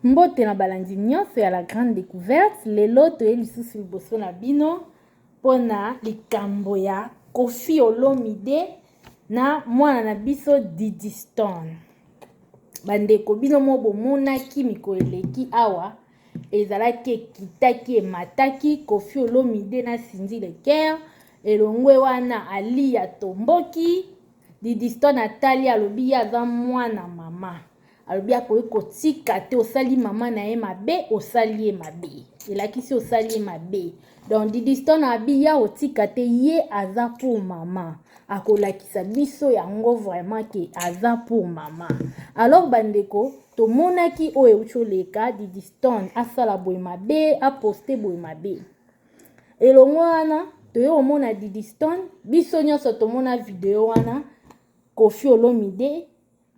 Mbote na balandi nyonso ya la grande découverte. Lelo toye lisusu liboso na bino mpona likambo ya Koffi Olomide na mwana na biso Didi Stone. Bandeko bino mo bomonaki mikolo eleki awa ezalaki ekitaki emataki Koffi Olomide na Cindy Le Cœur elongwe wana Aliya Tomboki Didi Stone atali alobi ye aza mwana mama alobi akoki kotika te osali mama na ye mabe osali ye mabe elakisi osali ye mabe donc Didi Stone abi ya otika te ye aza pour mama akolakisa biso yango vraiment ke aza pour mama alors bandeko tomonaki oyo euti oleka Didi Stone asala boye mabe aposte boye mabe elongo wana toye komona Didi Stone biso nyonso tomona video wana Koffi Olomide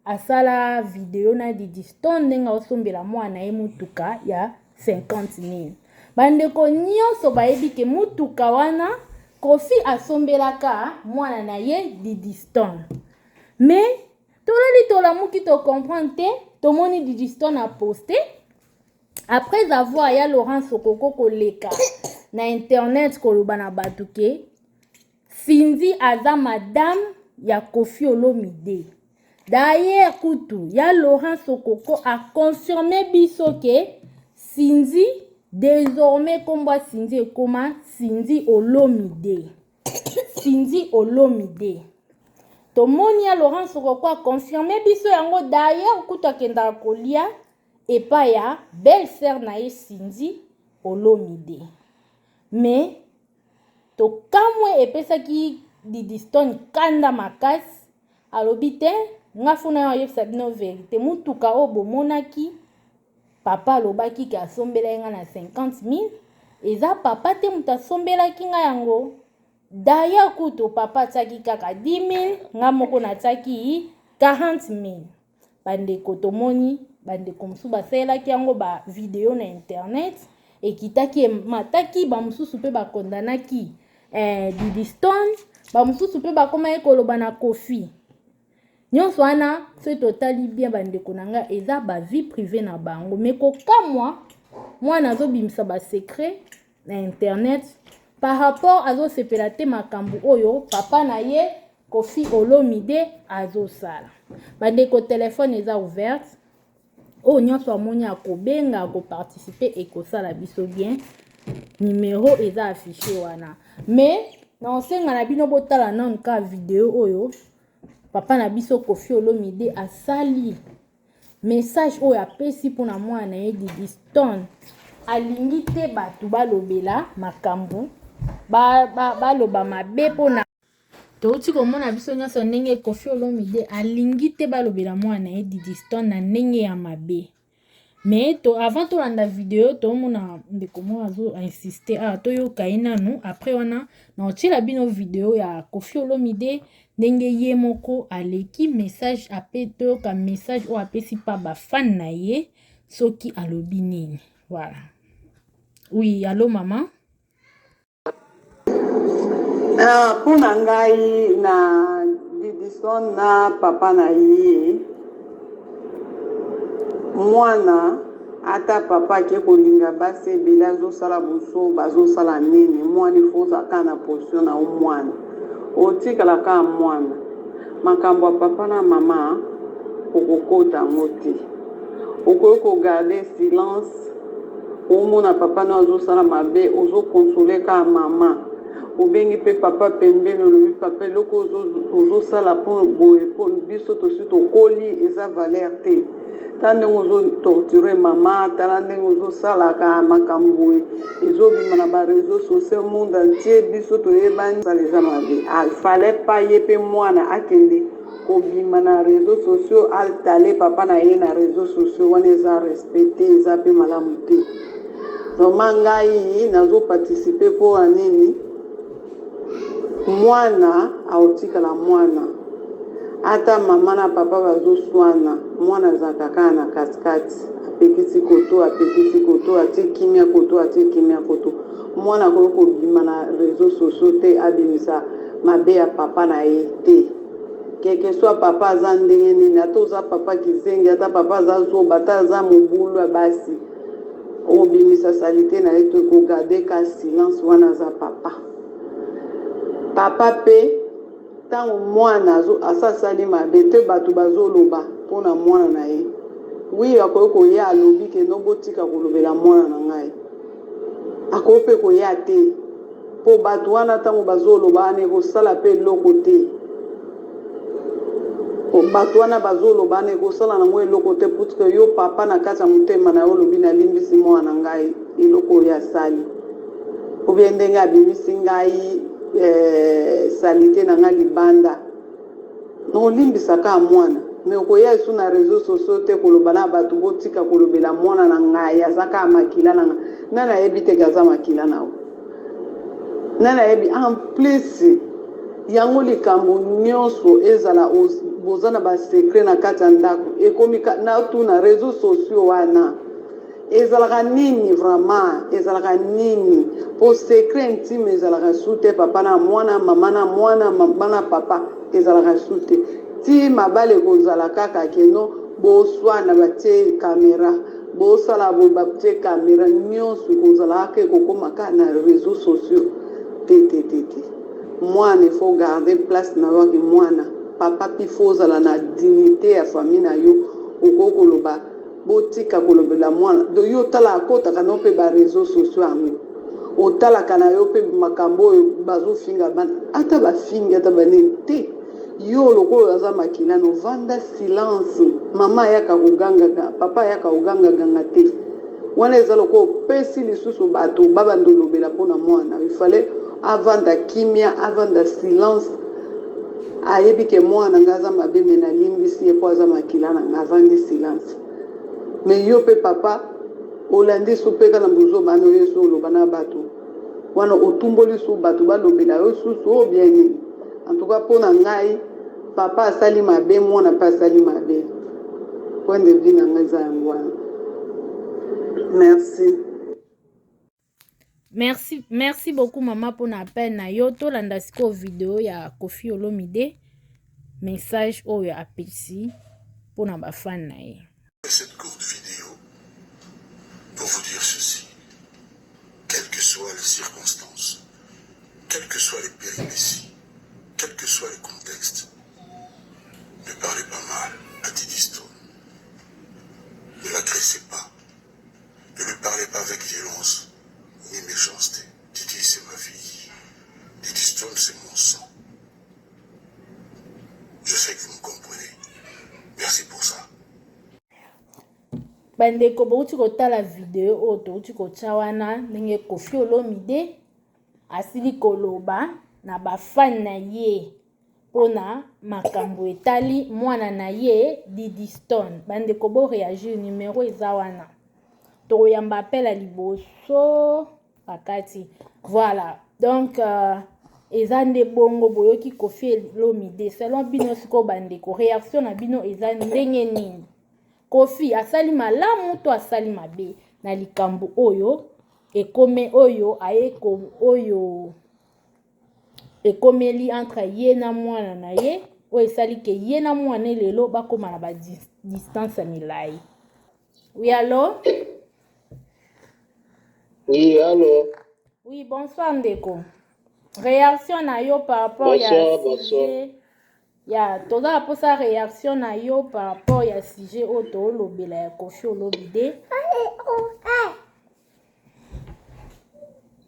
asala video na Didi Stone ndenge aosombela mwana na ye motuka ya 50 000. Bandeko nyonso bayebi ke motuka wana Koffi asombelaka mwana na ye Didi Stone. Mais tolali tolamuki to comprendre te, tomoni Didi Stone aposte après avoir ya Laurent Sokoko koleka na internet koloba na bato ke Cindy aza madame ya Koffi Olomide. D'ailleurs kutu ya Laurent Sokoko a confirme biso ke Cindy désormais kombo ya Cindy ekoma Cindy Olomide. Cindy Olomide. Tomoni ya Laurent Sokoko a confirme biso yango d'ailleurs kutu akendaka kolia epai ya belle sœur na ye Cindy Olomide. Mais tokamwe epesaki Didi Stone kanda makasi alobi te nga funa yo ayebisa bino verite mutuka oyo bomonaki papa alobaki ke asombelaki nga na 50 000 eza papa te moto asombelaki nga yango d'ailleurs kutu papa atiaki kaka 10 000 nga moko natiaki 40 000 Bandeko tomoni bandeko mosusu basalelaki yango ba video na internet ekitaki emataki bamosusu mpe bakondanaki eh, Didi Stone bamosusu mpe bakomaki koloba na Koffi nyonso wana soki totali bien bandeko na ngai eza ba vie privée na bango me kokamwa mwana azobimisa ba secret na internet par rapport azosepela te makambo oyo papa na ye Koffi Olomide azosala. Bandeko telefone eza ouverte oyo nyonso amoni akobenga akoparticipe ekosala biso bien numero eza affiche wana mais na osenga na bino botala nanu ka video oyo papa na biso Koffi Olomide asali message oyo apesi mpona mwana na ye Didi Stone alingi te bato balobela makambo baloba ba, ba mabe mpona Touti komona biso nyonso ndenge Koffi Olomide alingi te balobela mwana na ye Didi Stone na ndenge ya mabe. Mais to avant tolanda video tomona ndeko moko azo insister awa toyoka ye nanu après wana na otiela bino video ya Koffi Olomide ndenge ye moko aleki message ape toyoka message oyo apesi pa ba fan na ye soki alobi nini. Voilà. Oui, allo maman. Ah, mpo na ngai na Didison na papa na ye mwana ata papa ake kolinga basi ebele azosala buzoba azosala nini mwana ifo ozala kaka na position na yo mwana otikala kaka mwana makambo ya papa na mama okokota yango te okoki kogarde silence Omona papa no azosala mabe ozo console kaka mama obengi pe papa pembeni olobi papa eloko ozosala po boye po biso tosi tokoli eza valeur te tala ndenge ozo torture mama tala ndenge ozosalaka makambo boye ezobima na ba reseau sociaux monde entier biso toyebani sala eza mabe fallait pas ye pe mwana akende Kobima na reseaux sociaux altale papa na ye na reseaux sociaux wana eza respect te eza pe malamu te vraiment ngai nazo participer po na nini mwana aotikala mwana ata mama na papa bazoswana mwana azalaka kaka na katikati apekisi koto apekisi koto atie kimia koto atie kimia koto mwana akoki kobima na reseaux sociaux te abimisa mabe ya papa na ye te. Quelque soit papa aza ndenge nini, ata oza papa kizengi, ata papa aza zoba, ata aza mobulu ya basi, okobimisa salite na ye to ekogarde ka silence wana aza papa. Papa pe tango mwana asi asali mabe te bato bazoloba pona mwana na ye, oui akoki koya alobi ke no botika kolobela mwana na ngai, akoki pe koya te. Po batu wana tango bazo loba wana ekosala pe eloko te po batu wana bazo loba wana ekosala nango eloko te puisque yo papa na kati ya motema na yo olobi nalimbisi mwana na ngai eloko oyo asali ou bien ndenge abimisi ngai eh, salite na ngai libanda. Na olimbisa kaka mwana mais okoya lisusu na reseaux sociaux te koloba na batu botika kolobela mwana na ngayi aza kaka makila na nga nani ayebi te ke aza makila na yo nani ayebi en plus yango likambo nionso ezala boza na ba secret na kati ya ndako ekomi natuna reseaux sociaux wana Ezalaka nini vraiment ezalaka nini po secret intime ezalaka su te papa na muana maman na muana maman na papa ezalaka su te ti mabala ekozala kaka que no boswana batie camera bosala boye batie camera nionso ekozala kaka ekokoma kaka na reseaux sociaux te te te te muana il faut garder place na yo ki muana papa pe il faut ozala na dignite ya famille na yo okoki koloba Botika kolobela mwana donc yo otala akotaka no pe ba reseaux sociaux yango otalaka na yo pe makambo oyo bazofinga bana ata bafingi ata banini te yo lokola aza makila no vanda silence mama ayaka kogangaka papa ayaka kogangaganga te wana eza lokola opesi lisusu bato babanda olobela mpona mwana il fallait avanda kimia avanda silence Ayebi ke mwana nga aza mabe mais nalimbisi ye po aza makila na nga avandi silence mais yo pe papa olandi su pe kaka na buzoba wana oye su oloba na batu wana otumboli su batu balobela yo susu ou bien nini en tout cas po na ngai papa asali mabe mwana pe asali mabe point de vue na ngai eza yango wana merci. Merci, merci beaucoup mama pona appel na yo. Tolanda sikoyo video ya Koffi Olomide message oyo apesi pona ba fan na ye. Cette courte vidéo pour vous dire ceci. Quelles que soient les circonstances, quelles que soient les péripéties, quel que soit le contexte, ne parlez pas mal à Didi Stone. Ne l'agressez pas. Ne lui parlez pas avec violence ni méchanceté. Didi, c'est ma fille. Didi Stone, c'est mon sang. Je sais que vous me comprenez. Merci pour ça. Bandeko bouti kotala video oyo touti kotya wana ndenge Koffi Olomide asili koloba na bafani na ye pona makambo etali mwana na ye Didi Stone. Bandeko bo reagir, numero eza wana. Tokoyamba appel ya liboso bakati. Voilà. Donc euh, eza nde bongo boyoki Koffi Olomide. Selon bino sikoyo bandeko, reaction na bino eza ndenge nini? Koffi asali malamu to asali mabe na likambo oyo ekome oyo aye ko oyo ekomeli entre ye na mwana na ye oyo esali ke ye na mwana ye lelo bakóma na badistance ya milai. Oui, allo? Oui, allo? Oui, bonsoir ndeko. Réaction na yo par rapport bonsoir, ya bonsoir. sujet ya toza na mposa réaction na yo par rapport ya sujet oyo toolobela ya Koffi Olomide.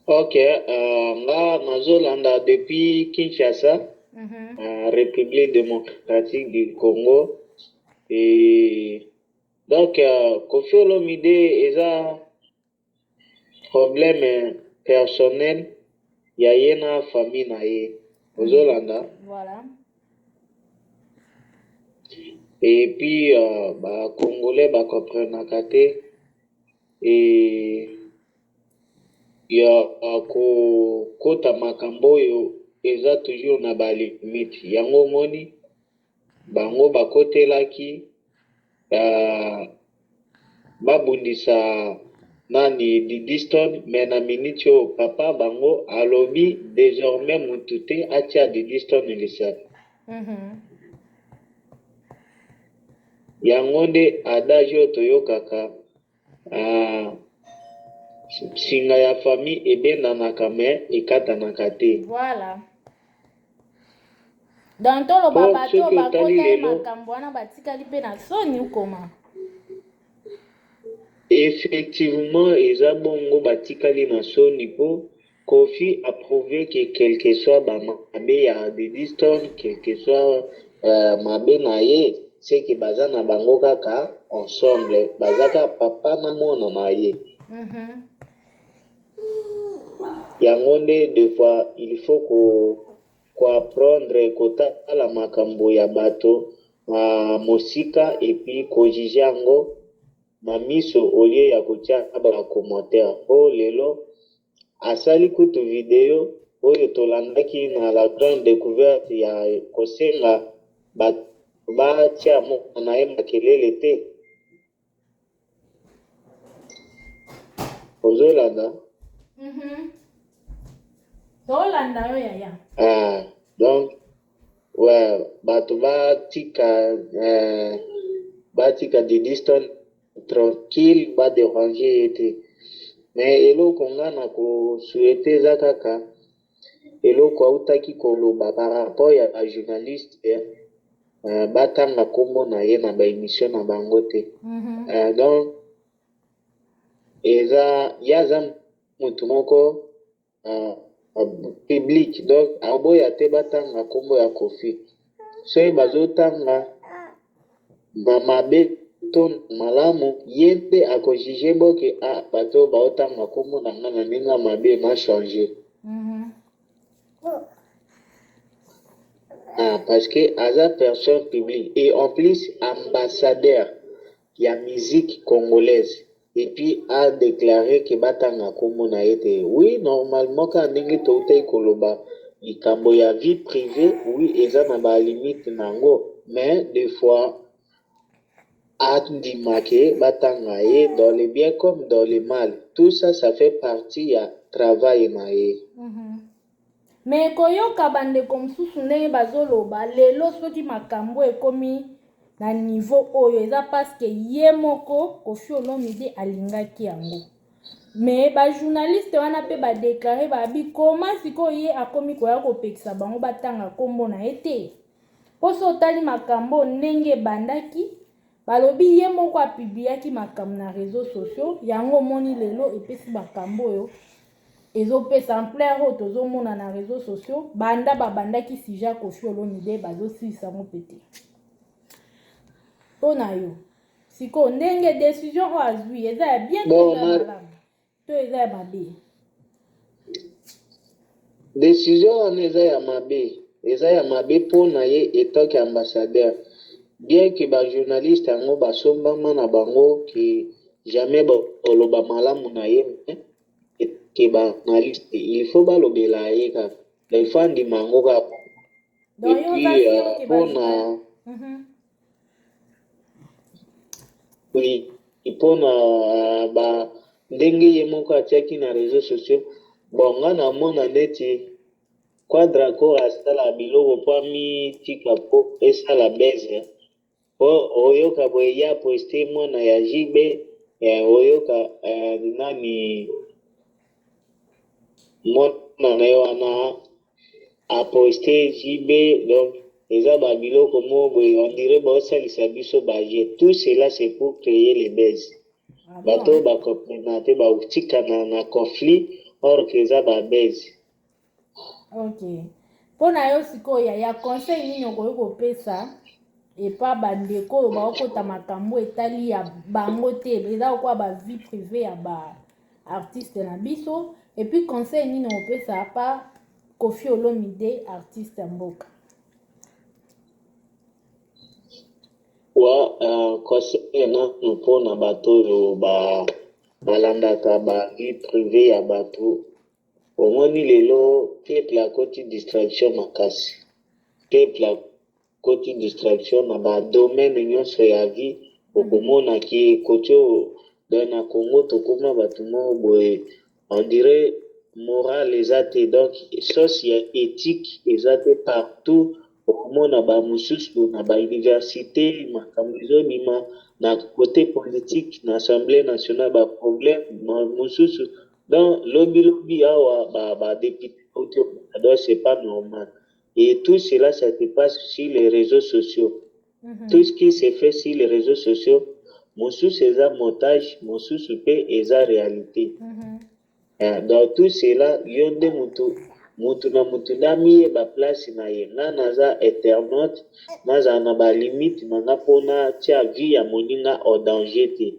Ok, uh, nga nazolanda depuis Kinshasa, mm -hmm. uh, République démocratique du Congo. Et donc, uh, Koffi Olomide eza problème personnel ya ye na famille na ye. Ozolanda? Voilà. Et puis, uh, ba Congolais ba comprenaka te. Et ya kokota makambo oyo eza toujours na ba limite yango omoni bango bakotelaki babundisa nani Didi Stone mais na minute oyo papa bango alobi desormais mutu te atia Didi Stone lisapi. Yango nde adage oyo toyokaka, singa ya famille ebendanaka mais ekatanaka te. Voilà. Donc toloba Po bato oyo soki otali bakota ye lelo, makambo wana batikali mpe na soni okoma. Effectivement eza bongo, batikali na soni po Koffi a prouve que quelque soit ba mabe ya Didi Stone, quelque soit mabe na ye, c'est que baza na bango kaka ensemble, baza kaka papa na mwana na ye. Yango nde de fois il faut ko apprendre kotala makambo ya bato na mosika et puis ko juger yango na miso au lieu ya kotia ba commentaires. Po lelo asali kutu video oyo tolandaki na la grande decouverte ya kosenga bato batia mwana na ye makelele te. Ozolanda? Tolanda yo, yaya. Ah, donc ouais, bato batika Didi Stone tranquille, badéranger ye te. Mais eloko nga na kosouhaiter eza kaka eloko autaki koloba par rapport ya bajournaliste, batanga nkombo na ye na baémission na bango te. Donc eza ye aza motu moko public, donc aboya te batanga nkombo ya Koffi. Soki bazotanga na mabe to malamu, ye nde akojuger boke: ah, bato baotanga nkombo na nga na ndenge ya mabe, na changer. Ah, parce que aza personne publique et en plus ambassadeur ya musique congolaise, et puis a déclaré ke batanga nkombo na ye te. Oui, normalement kaka ndenge toutaki koloba, likambo ya vie privée, oui, eza na balimite nango, mais des fois andima ke batanga ye dans le bien comme dans le mal. Tout ça, ça fait partie ya travail na ye. Mais koyoka bandeko mosusu ndenge bazoloba lelo, soki makambo ekomi na niveau oyo, eza parce que ye moko Koffi Olomide alingaki yango. Mais bajournaliste wana mpe badéclarer babi koma sikoyo ye akomi koya kopekisa bango batanga nkombo na ye te. Mpo so otali makambo ndenge ebandaki, balobi ye moko apubliaki makambo na réseaux sociaux. Yango omoni lelo epesi makambo oyo ezopesa ampleur oyo tozomona na réseaux sociaux. Banda babandaki sujet Koffi Olomide, bazosilisa yango mpe te. Mpo na yo sikoyo, ndenge décision oyo azwi eza ya bien to Bon, eza ya malamu to eza ya mabe? Décision wana eza ya mabe, eza ya mabe mpo na ye etoke ambassadeur, bien ke bajournaliste yango basombama na bango ke jamais baloba malamu na ye. Mais ke bajournaliste, il faut balobela ye kaka, il faut andima yango kaka. Donc yo oza et puis sûr ke mpona oui, mpona ba ndenge ye moko atiaki na réseaux sociaux, bon, nga namona neti Quadraco asala biloko mpo amitika mpo esala buzz. Mpo oyoka boye ya poste mwana ya JB, oyoka nani mwana na ye wana aposte JB. Donc eza babiloko moko boye, on dirait baosalisa biso baje. Tout cela, c'est pour créer les buzz. Ah. Bato oyo bakomprena te, batikana na conflit, or ke eza babuzz. Ok, mpo na yo sikoyo, ya conseil nini okoki kopesa epa bandeko oyo baokota makambo etali ya bango te, eza kokoa bavie privée ya baartiste na biso? Et puis conseil nini okopesa pa Koffi Olomide, artiste ya mboka? Wa conseil nanu mpona bato oyo balandaka bavie privée ya bato: omoni lelo peuple akoti distraction makasi, peuple akoti distraction na badomaine nyonso ya vie. Okomona ki koti oyo, donc na Congo tokóma bato moko boye, on dirait morale eza te, donc sens ya éthique eza te partout. Okomona ba mosusu na ba universite makambo ezobima na cote politique na assemblee nationale ba problème mosusu donc lobi lobi awa ba ba depute donc c'est pas normal et tout cela ça se passe sur les réseaux sociaux. Tout ce qui se fait sur les réseaux sociaux mosusu eza montage mosusu pe eza realite. Donc tout cela yo nde mutu mutu na mutu nde amiyeba place na ye nga naza internaute nazala na ba limite na nga po natia vie ya moninga en danger te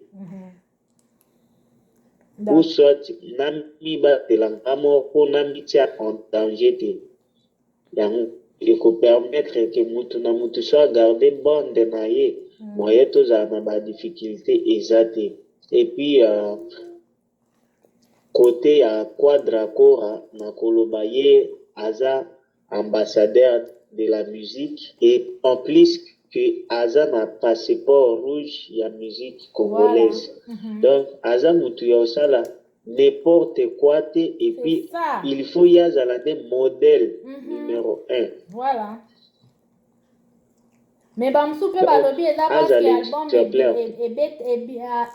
ou soit namibatela nga moko namitia en danger te yango eko permettre que mutu na mutu so a garder bande na ye moyen tozala na ba difficulte eza te et puis Cote ya Quadra Kora nakoloba ye aza ambassadeur de la musique et en plus que aza na passeport rouge ya musique congolaise donc aza mutu ya kosala n'importe quoi te et puis il faut ye azala nde modèle numero un. Voilà. Mais ba mosusu mpe balobi eza parce que album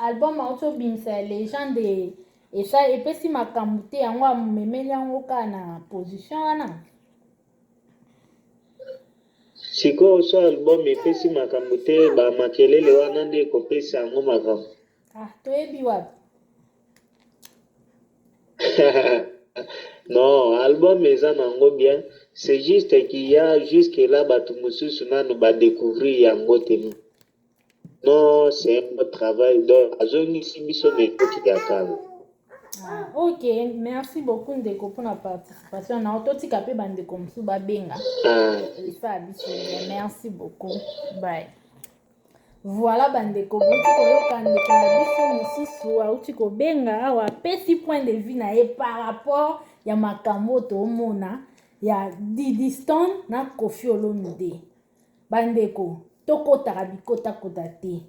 album auti obimisa ya legende esa epesi makambo te yango amemeli yango kaka na position wana. Sikoyo so album epesi makambo te ba makelele wana nde ekopesa yango makambo. Ah, toyebi wapi? Non, album eza nango bien, c'est juste qu'il y a jusque là batu mususu nanu ba decouvrir yango te. Non, c'est un bon travail donc azongisi biso na epoque ya kala. Ah, ok, merci beaucoup ndeko mpona participation na yo. Totika mpe bandeko mosusu babenga. Ah. Esala biso bien. Merci beaucoup. Bye. Voilà bandeko, bouti koyoka ndeko na biso mosusu auti kobenga awa, apesi point de vue na ye par rapport ya makambo oyo toomona ya Didi Stone na Koffi Olomide. Bandeko, tokotaka bikotakota te,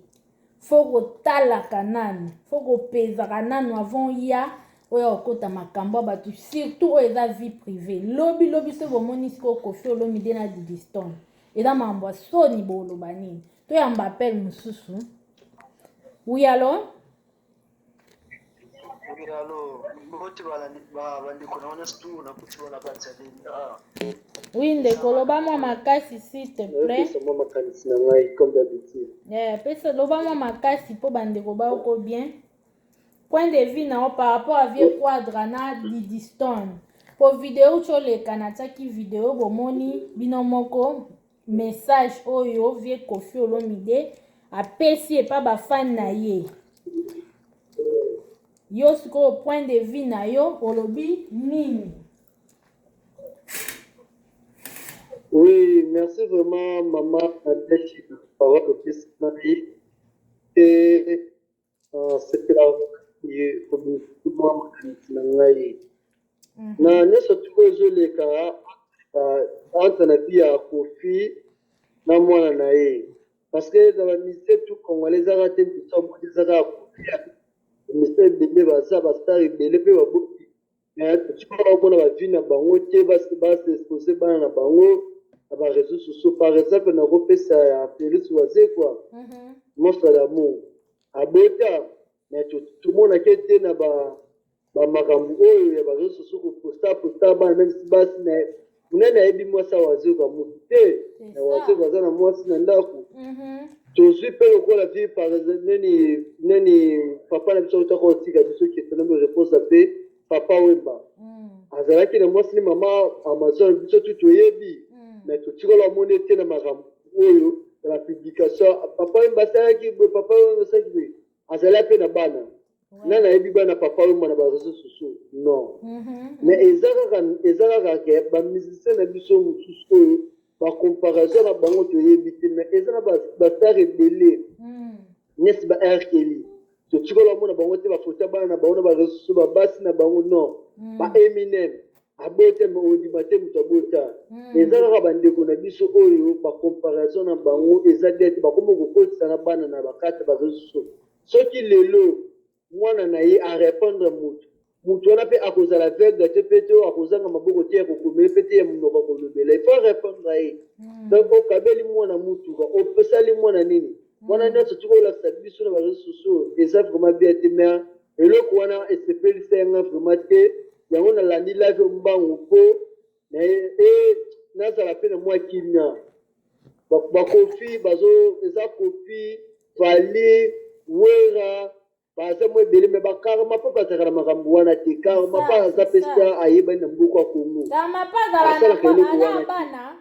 fo kotalaka nanu, fo kopezaka nanu avant ya oyo okota makambo ya bato, surtout oyo eza vie privée. Lobi lobi soki bomoni sikoyo Koffi Olomide na Didi Stone, eza makambo ya soni, boloba nini? Toyamba appel mosusu. Oui, allo? Oui, allo. Mbote bandeko na wana tu nakuti wana kati ya lini. Ah. Oui, ndeko, loba mwa makasi s'il te plaît. Pesa mwa makanisi na ngai comme d'habitude. Yeah, pesa loba mwa makasi mpo bandeko baoko bien. Point de vue na yo par rapport à vieux Quadra na Didi Stone. Po video uti oleka natiaki video bomoni bino moko message oyo vieux Koffi Olomide apesi epa ba fan na ye. Yo sikoyo point de vue na yo olobi nini? Oui, merci vraiment maman Nadège parole opesi ngai. Et Nasepela kobimisa mwa makanisi na ngai na nyonso tuko ezoleka entre na vie ya Koffi na mwana na ye, parce que na ba musiciens tout congolais ezaka te musicien moko ezaka ya Koffi, musicien ebele baza ba star ebele mpe baboti, mais totikala komona ba vie na bango te, ba s'exposer bana na bango na ba réseaux sociaux. Par exemple nakopesa ya Felix Wazekwa, monstre d'amour, abota mais tomonaki ete na ba bamakambo oyo ya ba réseaux sociaux koposta posta bana, même si basi na monene ayebi mwasi ya Wazekwa motu te, na Wazekwa aza na mwasi na ndako. Tozwi mpe lokola vie par neni neni papa na biso autaka kotika biso, ketonami reposa mpe Papa Wemba azalaki na mwasi ni mama Amazon, biso tu toyebi, mais totikala omoni ete na makambo oyo ya ba publication Papa Wemba asalaki boye, Papa Wemba asalaki boye, azalaki mpe na bana. Nga nayebi bana Papa Wemba na ba réseaux sociaux non, mais eza kaka ke ba musicien na biso mosusu oyo ba comparaison na bango toyebi te, mais eza na ba star ebele neti ba R. Kelly, totikala omona bango te bafoto ya bana na bango na ba réseaux sociaux, babasi na bango non. Ba Eminem abota, mais ondima te moto abota. Eza kaka bandeko na biso oyo ba comparaison na bango eza bien te, bakoma kokotisa na bana na bakati ya ba réseaux sociaux. Soki lelo mwana na ye a répondre motu. Mutu wana pe akozala aveugle te pe to akozanga maboko te ya kokomela pe te ya munoko ya kolobela. Il faut repondre ye. Donc okabeli mwana mutuka, opesali mwana nini? Wana nionso tika olakisa biso na ba reseaux sociaux eza vraiment bien te mais eloko wana esepelisa nga vraiment te. Yango nalandi live oyo mbangu po na e nazala pe na mwa kimia. Ba, ba Koffi bazo eza Koffi, Fally, Werra Baza mwa ebele mais ba karmapa bazalaka na makambo wana te. Karmapa aza pe star ayebani na mboka Congo. Karmapa azala Asalaka na eloko aza wana te. bana.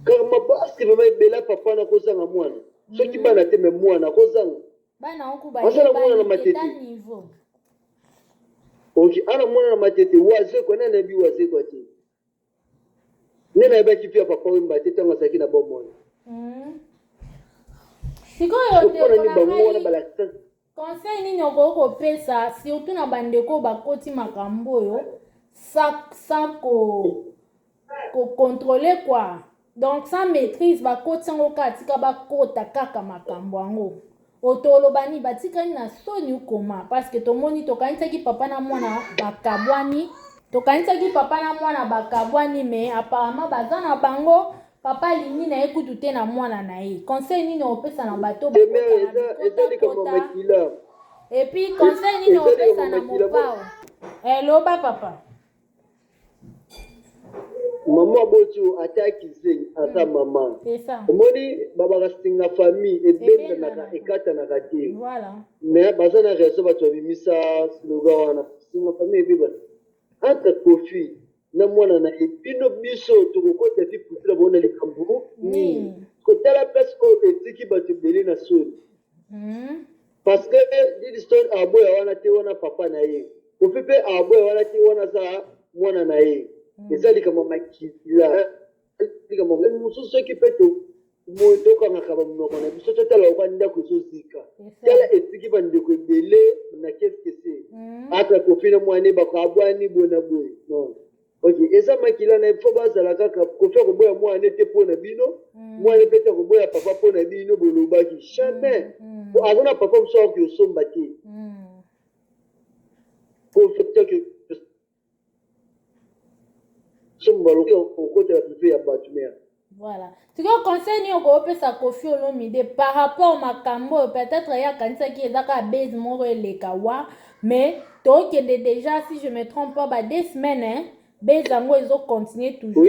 Karmapa aske vraiment ebela papa na kozanga mwana. Soki bana te mais mwana akozanga. Bana oku Aza na mwana na bayebani te ta matete. niveau. Ok, ana mwana na matete wazekwa nani ayebi wazekwa te. Nani ayebaki vie ya papa Wemba te tango azalaki na bomoi? Sikoyo Mpo ndeko na nini na bango wana ngai balakisa conseil nini okoki kopesa surtout na bandeko oyo bakoti makambo oyo sans ko ko contrôler quoi donc sans maîtrise bakoti yango kaka tika bakota kaka makambo yango otoloba nini batikali na soni ukoma parce que tomoni tokanisaki papa na mwana bakabwani tokanisaki papa na mwana bakabwani mais apparemment baza na bango papa alingi na ye kutu te na mwana na ye conseil nini okopesa na bato te mais bakota na eza eza likambo ya bikotakota makila et puis conseil nini eza likambo okopesa ya na makila mopao eloba papa Mama aboti yo ata kizengi aza mama. C'est ça. Omoni babaka singa famille ebendanaka Ebendanaka. ekatanaka te. Voilà. Mais baza na raison bato babimisa slogan wana singa famille ebebana entre Koffi na mwana na ye bino biso tokokota ti pusu na bango na likambo nini Nini? kotala place oyo etiki bato ebele na soni Parce que Didistone aboya wana te wana papa na ye. Koffi pe aboya wana te wana aza mwana na ye. Eza likambo ya makila. Likambo mosusu soki pe to tokangaka ba monoko na biso totala lokola ndako ezozika. Tala etiki ba ndeko ebele na qu'est-ce que c'est. Ata Koffi na mwana ne bakabwani boye na boye. Non. Ok, eza makila na ye faut bazala kaka Koffi akoboya mwana ne te mpo na bino mwana ne pe te akoboya papa mpo na bino bolobaki jamais po aza na papa mosusu akoki kosomba te Koffi akoki kosomba lokola okotela prive ya bato mère. Voilà. Sikoyo conseil nini okopesa Koffi Olomide par rapport makambo oyo peut-être ye akanisaki eza kaka base moko eleka wa mais tokende déjà si je me trompe pas ba 2 semaines hein, base yango ezo continuer toujours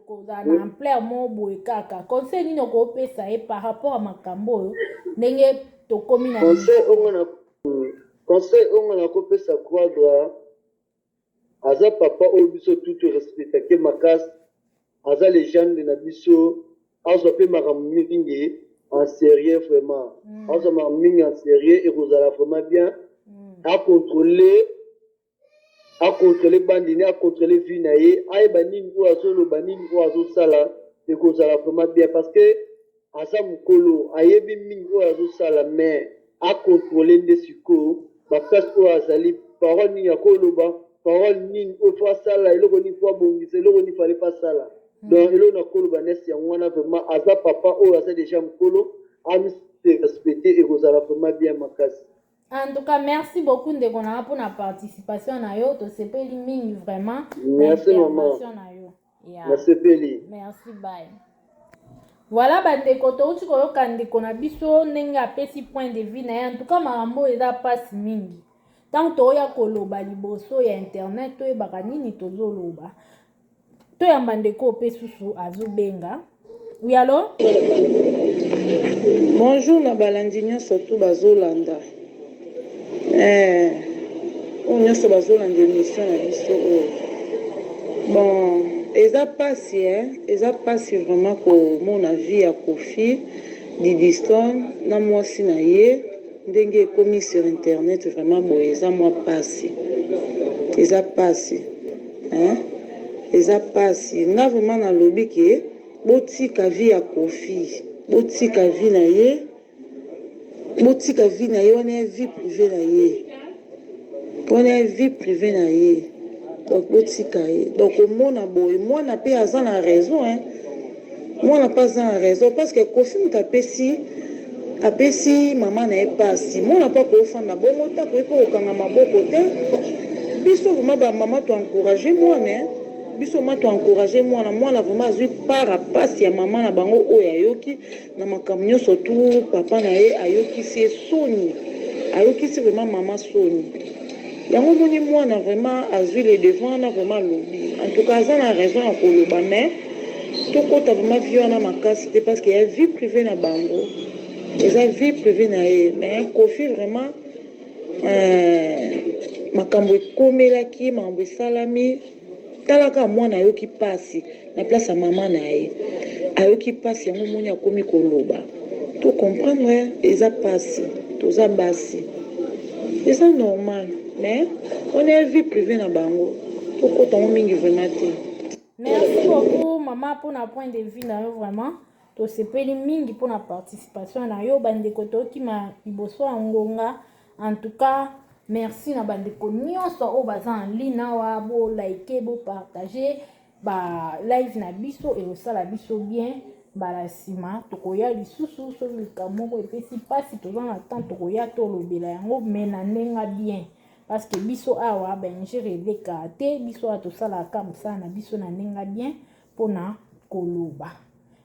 kozala na ampleur moko boye kaka conseil nini okopesa ye par rapport ya makambo oyo ndenge tokomi na Conseil oyo nga nakopesa Quadra aza papa oyo biso tout to respectake makasi aza legende na biso azwa pe makambo mingi en sérieux vraiment azwa makambo mingi en sérieux ekozala vraiment bien acontrôler acontrôler bandi ne acontrôler vie na ye ayeba nini oyo azoloba nini oyo azosala ekozala vraiment bien parce que aza mokolo ayebi mingi oyo azosala mais acontrôler nde sikoyo baplace oyo azali parole nini akoloba parole nini oyo faut asala eloko nini faut abongisa eloko nini fallait pas asala donc eloko nakoloba nesi yango wana vraiment aza papa oyo aza déjà mokolo amise respecte ekozala vraiment bien makasi. En tout cas, merci beaucoup ndeko na nga mpona participation na yo tosepeli mingi vraiment na Merci maman. intervention na yo yeah. Nasepeli. Merci, bye. Voilà bandeko touti koyoka ndeko na biso ndenge apesi point de vue na ye en tout cas makambo oyo eza mpasi mingi ntango toya koloba liboso ya internet toyebaka nini tozoloba toyamba ndeko mpe susu azobenga. Oui, allo. Bonjour na balandi nyonso tu bazolanda oyo nyonso bazolanda émission na biso oyo. Bon, eza pasi eza pasi vraiment komona vie ya Koffi Didistone na mwasi na ye ndenge ekomi sur internet vraiment boye eza mwa pasi eza pasi hein? Eza pasi nga vraiment nalobi ke botika vie ya Koffi botika vie na ye botika vie na ye wana ya vie privée na ye wana ya vie privée na ye donc botika ye donc omona boye mwana mpe aza na raison hein? Mwana mpe aza na raison parce que Koffi moto apesi Apesi mama na ye pasi. Mwana pe akoki ofanda bongo te, akoki pe kokanga maboko te. Biso vraiment ba mama to encourager mwana hein. Biso vraiment to encourager mwana. Mwana vraiment azui part ya pasi ya mama na bango oyo ayoki na makambo nionso tout papa na ye ayokisi ye soni. Ayokisi vraiment mama soni. Yango omoni mwana vraiment azui le devant wana vraiment alobi. En tout cas aza na raison ya koloba mais tokota vraiment vie wana makasi te parce que ya vie privee na bango. Eza vie privee na ye mais Koffi vraiment euh, makambo ekomelaki ye makambo esalami tala kaka mwana ayoki pasi na place ya mama na ye ayoki pasi yango omoni akomi koloba to comprendre eza pasi toza basi eza normal mais wana ya vie privee na bango tokota yango mingi vraiment te. Merci beaucoup mama mpona point de vue na yo vraiment tosepeli mingi mpona participation na yo bandeko tokima liboso ya ngonga en tout cas merci na bandeko nyonso oyo baza en ligne awa bolike bopartage ba live na biso ekosala biso bien mbala nsima tokoya lisusu soki likambo moko epesi mpasi toza na temps tokoya tolobela yango me na ndenge bien parce que biso awa bainjure elekaka te biso awa tosalaka mosala na biso na ndenge bien mpona koloba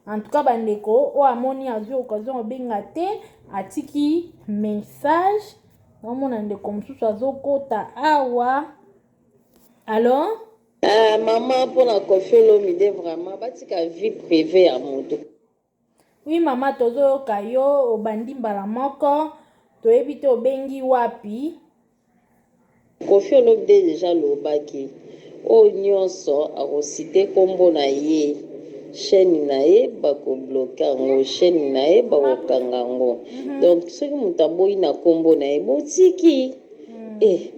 en tout cas bandeko oyo amoni azwi occasion obenga te atiki message naomona ndeko mosusu azokota awa alo Ah, mama mpona Koffi Olomide vraiment batika vie privée ya moto. Oui mama tozoyoka yo obandi mbala moko toyebi te obengi wapi. Koffi Olomide dejà alobaki oyo nionso ako cite kombo na ye chaine na ye bako bloque yango chaine na ye bako kanga yango donc soki moto aboyi na kombo na ye botiki eh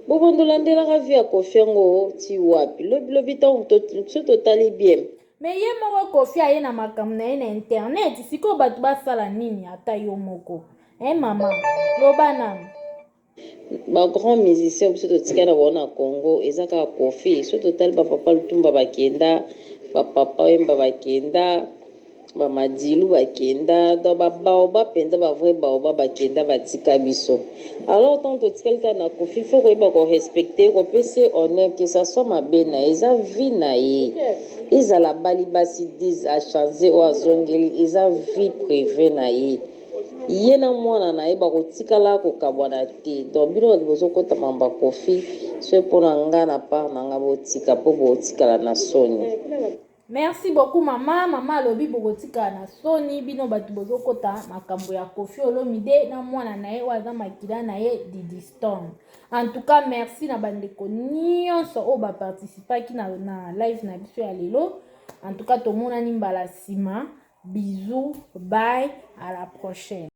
bobanda olandelaka vie ya Koffi yango ti wapi lobi lobi tango soki totali bien Mais ye moko Koffi aye na makambo na ye na internet sikoyo bato basala nini ata yo moko eh mama loba nanu. Ba grand musicien biso totika na bango na Congo eza kaka Koffi soki totali ba papa Lutumba bakenda ba papa Wemba bakenda ba Madilu bakenda donc ba baoba penza ba vrai baoba bakenda batika biso alors tant totikali kaka na Koffi faut koyeba ko respecter kopesa ye honneur que ça soit mabe na ye eza vie na ye ezala abali basi 10 a changer oyo azongeli eza vie privee na ye Ye na mwana na ye bako tikala ko kabwana te donc bino batu bozo kota mambo ya koffi soki pona nga na part na nga botika po boko tikala na soni. Merci beaucoup mama, mama alobi bokotikala na soni bino batu bozokota makambo ya Koffi Olomide na mwana na ye oyo aza makila na ye Didi Stone. En tout cas merci na bandeko nyonso oyo baparticipaki na, na live na biso ya lelo. En tout cas tomonani mbala nsima. Bisous, bye, à la prochaine.